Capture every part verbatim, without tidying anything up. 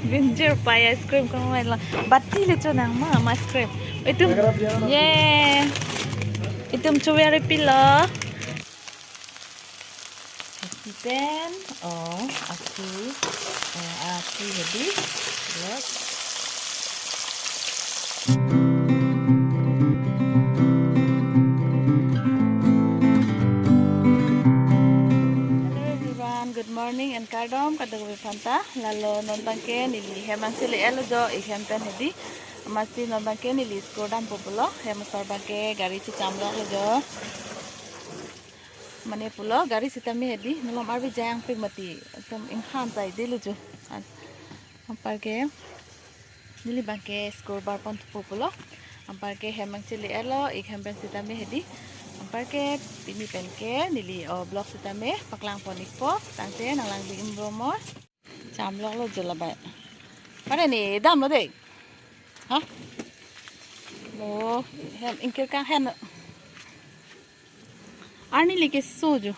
Binjir pai ice cream kong mai lo. Bati le chonang ma, ma ice cream. Itum. Ye. Itum chuweri pilo. Pen, oh, aku, oh, aku jadi. Look. Hello everyone, good morning and kardom kadokave aphanta. Lalo non abangke neli hem angchele-etlo jo, ik hem pen hedi. Amatsi non abangke neli school dampo pulo, hem asor abangke gari checham loklo jo. Mane pulo gari sitame hedi, malom arve jangpik mati, ekdom inghan saidelo jo. An-, anparke neli abangke school barponpo pulo. Anparke hem angchele-etlo, ik hem pen sitame hedi. Anparke pini penke neli o vlog sitame paklangpon-ikpo. Tangte nanglang ding imbro mo. Cham loklo jo labai. Pare ne damlo dei. Ha? Oh, hem ingkir kang hen. Arni leke so jo.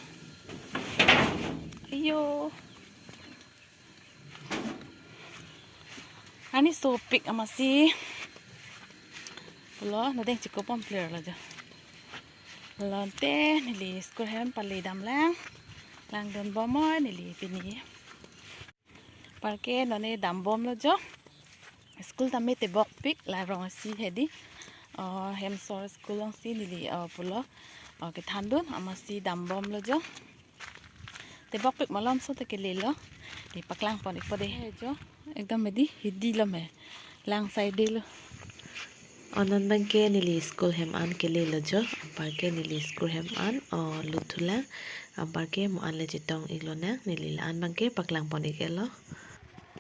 Ayo. Arni sopik amatsi. Pulo, nadeng chikopon plir lo jo. Pulo ante, neli school hem pale damlang. Langdun bom noi neli pini. Anparke non ne dambomlo jo. School tame tebokpik la rong asi hedi. Oh, hem asor school alongsi neli, oh, pulo. Oh, kethandun amatsi dambomlo jo. Tebokpik malomso te kelelo. Neli paklangpon-ikpo dei. Eh, jo. Ekdom hedi, hedi lo me. Lang saidelo. Oh, non abangke neli school hem an kelelo jo. Anparke neli school hem an, oh, lut thulang. Anparke mo an le chetong-iklonang. Neli la-an abangke paklangpon-ik-etlo.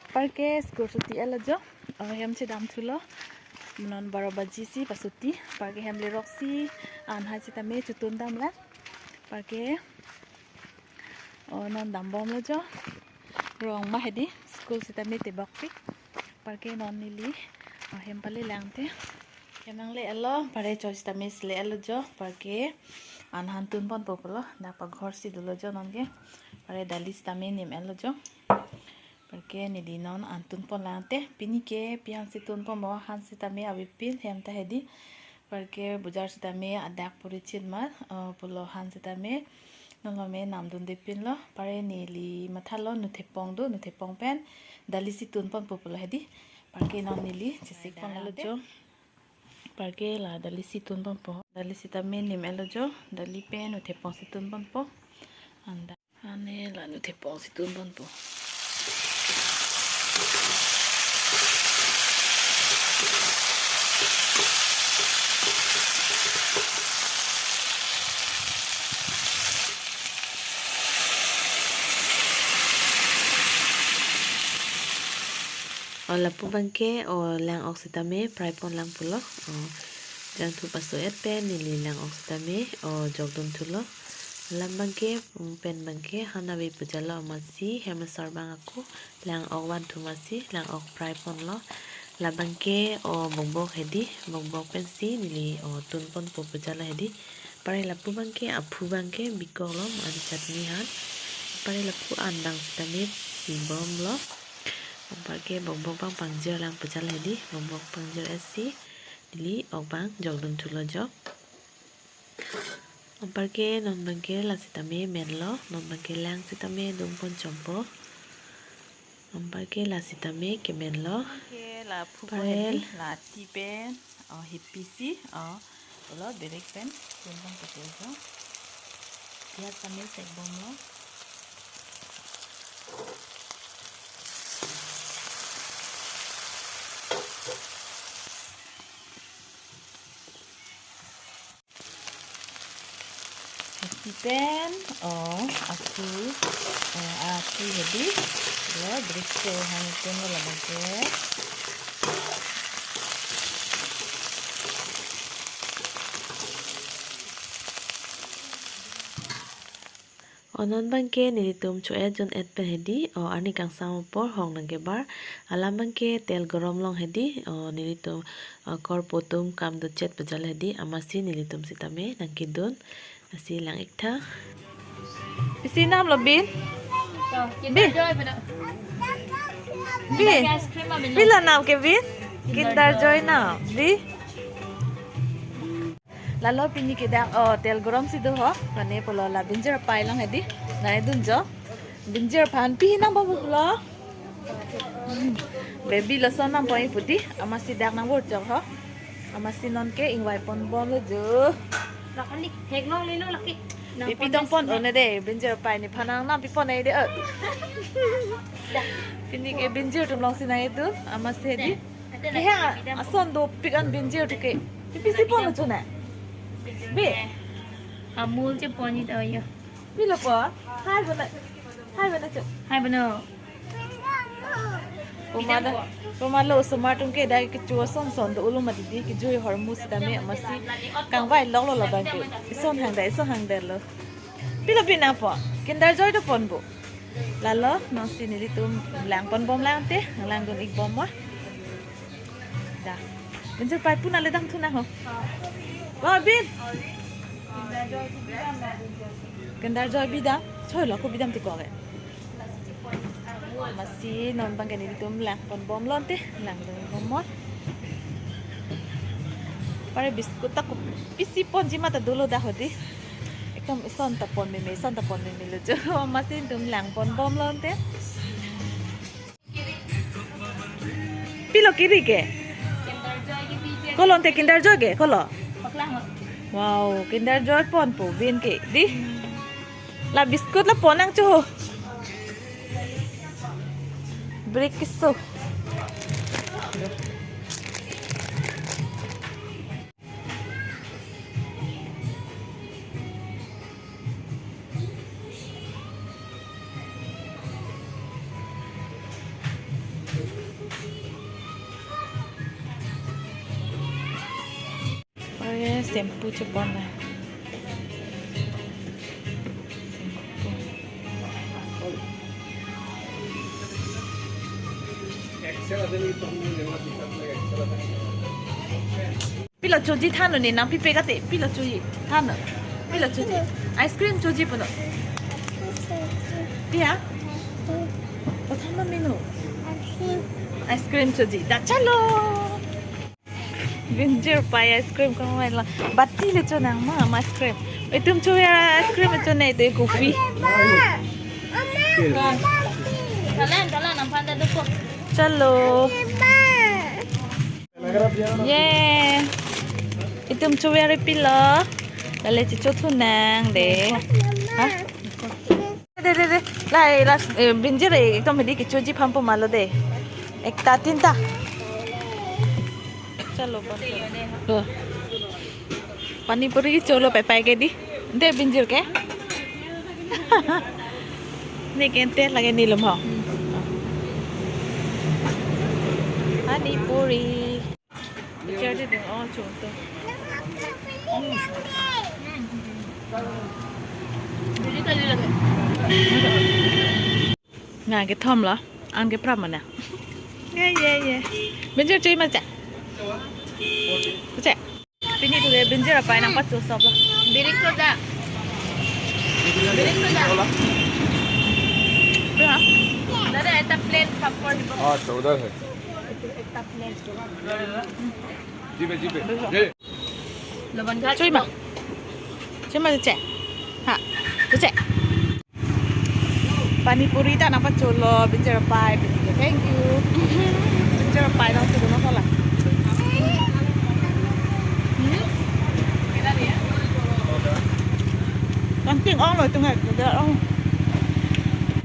Anparke school chuti-etlo jo. Oh, hem chedam thulo. Non baro baji si pasuti. Anparke hem lerok si an hai sitame chotun damlang. Anparke, oh, non dambomlo jo. Rong ma hedi, school sitame tebokpik. Anparke non neli, oh, hem palelang te. Hem nangle-etlo, pare choi sitame sele-etlo jo. Anparke an han tunponpo pulo, dak paghor si dolo jo nonke. Pare dali sitame nim-etlo jo. Anparke neli non an tunponlang te. Pini ke pi han si tunponpo, han sitame avepin hem ta hedi. Anparke bojar sitame adak puri chin ma, oh, pulo han sitame. Non lome namdundepinlo. Pare neli mathalo nuthepong do, nuthepong pen dali si tunponpo pulo hedi. Anparke non neli chesikponlo jo. Anparke la dali si tunponpo. Dali sitame nim-etlo jo. Dali pen nuthepong si tunponpo. Anta. Ane la nuthepong si tunponpo. Oh, lapu abangke, oh, lang-ok sitame prai ponlang pulo. Oh, jangthu paso-et pen neli lang-ok sitame, oh, jokdun thulo. Alam abangke, mm, pen abangke han ave pujalo amatsi hem asor abang ako lang-ok vanthum asi lang-ok prai ponlo. La abangke, oh, bokbok hedi, bokbok pensi neli, oh, tunponpo pujalo hedi. Pare lapu abangke, aphu abangke bikoklo, mo an chutney han. Pare lapu an abang sitame sibomlo. Anparke bokbok abang pangjirlang pujalo hedi, bokbok pangjir-et si neli ok abang jokdun thulo jo. Anparke non abangke la sitame menlo, non abangke lang sitame dungpon chompo. Anparke la sitame kemenlo. Anparke la phu Parel. Hedi, la ti pen, oh, hepi si, oh, pulo berek pen, tunbompo jo. Piyaj sitame sekbomlo. Hepi pen, oh, aku, oh, aku hedi, lo, berek si han tunlo labang ke. Oh, non abangke nelitum cho-et jon-et pen hedi, oh, arni kangsam apor hong nangkebar. Alam abangke tel gorom long hedi, oh, nelitum, oh, korpo atum kam dotchet pujal hedi, amatsi nelitum sitame nangkedun, lasi lang-ik tha. Isi nam lo bin? Bin. Bi, ice cream ma bin. Pilo nam ke bi? Kinder Joy nam, di. Lalo pini ke dak, oh, tel gorom si do ho. Mane pulo la binjir apai along hedi. Nangdunjo. Binjir aphan pi nangpo pulo. Baby lason nangpo pu di. Amatsi dak nangvor chok ho. Amatsi non ke ingvai ponbomlo jo. Lakhan ni, hek long lelo laki. Pipi tong pon-o ne de, binjir apai nephan nang nangpi pon-e de, eh. Pini ke binjir atum alongsi nangdun, amatsi di. Ke ha, ason dopik an binjir atum ke. Pipi si pon-o chuna. Bi. Amul che pon-i ta yo. Pilo po. Hai bana. Hai bana chu. Hai bana. Poma da, poma lo osomar atum ke dak kecho ason son do ulo ma didi, kejui ahormu sitame amatsi kangvai loklo labang ke. Ison hang da, ison hang da lo. Pilo bi nangpo, Kinder Joy do pon bo. Lalo, nangsi nelitum lang ponbom lang te, langdun-ik bom mo. Da. Binjir apai puna le dam thu nang ho. Wa bin. Kinder Joy bi dam, choi lo ko bi dam ti ko ke. Amatsi non abang ke nelitum lang ponbomlo te, langdun-ik bom mo. Pare biscuit ta ko pisi ponji ma ta dolo da hedi. Ekdom ison ta pon meme, ison ta pon meme lo jo. Amatsi netum lang ponbomlo te. Pilo kiri ke? Kolo te Kinder Joy ke? Kolo? Wow, Kinder Joy ponpo bin ke. Di? La biscuit la pon nang chu ho. Break so. Oye, shampoo chepon na. Shampoo. Pilo choji thanlo ne nangpipe kate, pilo choji thanlo. Pilo choji. Ice cream choji puno. Pia? Pathan ma menu. Ice cream choji. Da chalo. Binjir apai ice cream kangvai lo. Bati le cho nang ma, ma ice cream. Itum cho ya ice cream cho ne te coffee. Thalan, thalan, amphan da dopo. Chalo. Ye. Itum cho ya re pilo. Lale chicho thu nang de. Ha? De, de, de. Lai, la, eh, binjir, eh, ekdom hedi kechoji phampo ma lo de. Ekta tinta. Chalo, pan. Lo. Pani puri cholo pai pai ke di. De binjir ke. Ne ke ente lage nelitum ho. Pani puri. Picture di ding, oh, chunto. Nga kethom lo, an ke pram mana. Ye, ye, ye. Binjir chui ma cha. Che. Pini tu ke binjir apai nangpacho sop lo. Birik soda. Birik soda. Bra. Dada, ekta plate papor dibo. अच्छा, उधर है। Ekta plate. जी पे, जी पे। ये। Lobon ghat. Chui ma. Chui ma che. Ha. Che. Pani puri ta nangpacho lo, binjir apai, binjir. Thank you. Binjir apai nangpacho lo, kola. Hmm? Kanting ong lo, tungai, tungai ong.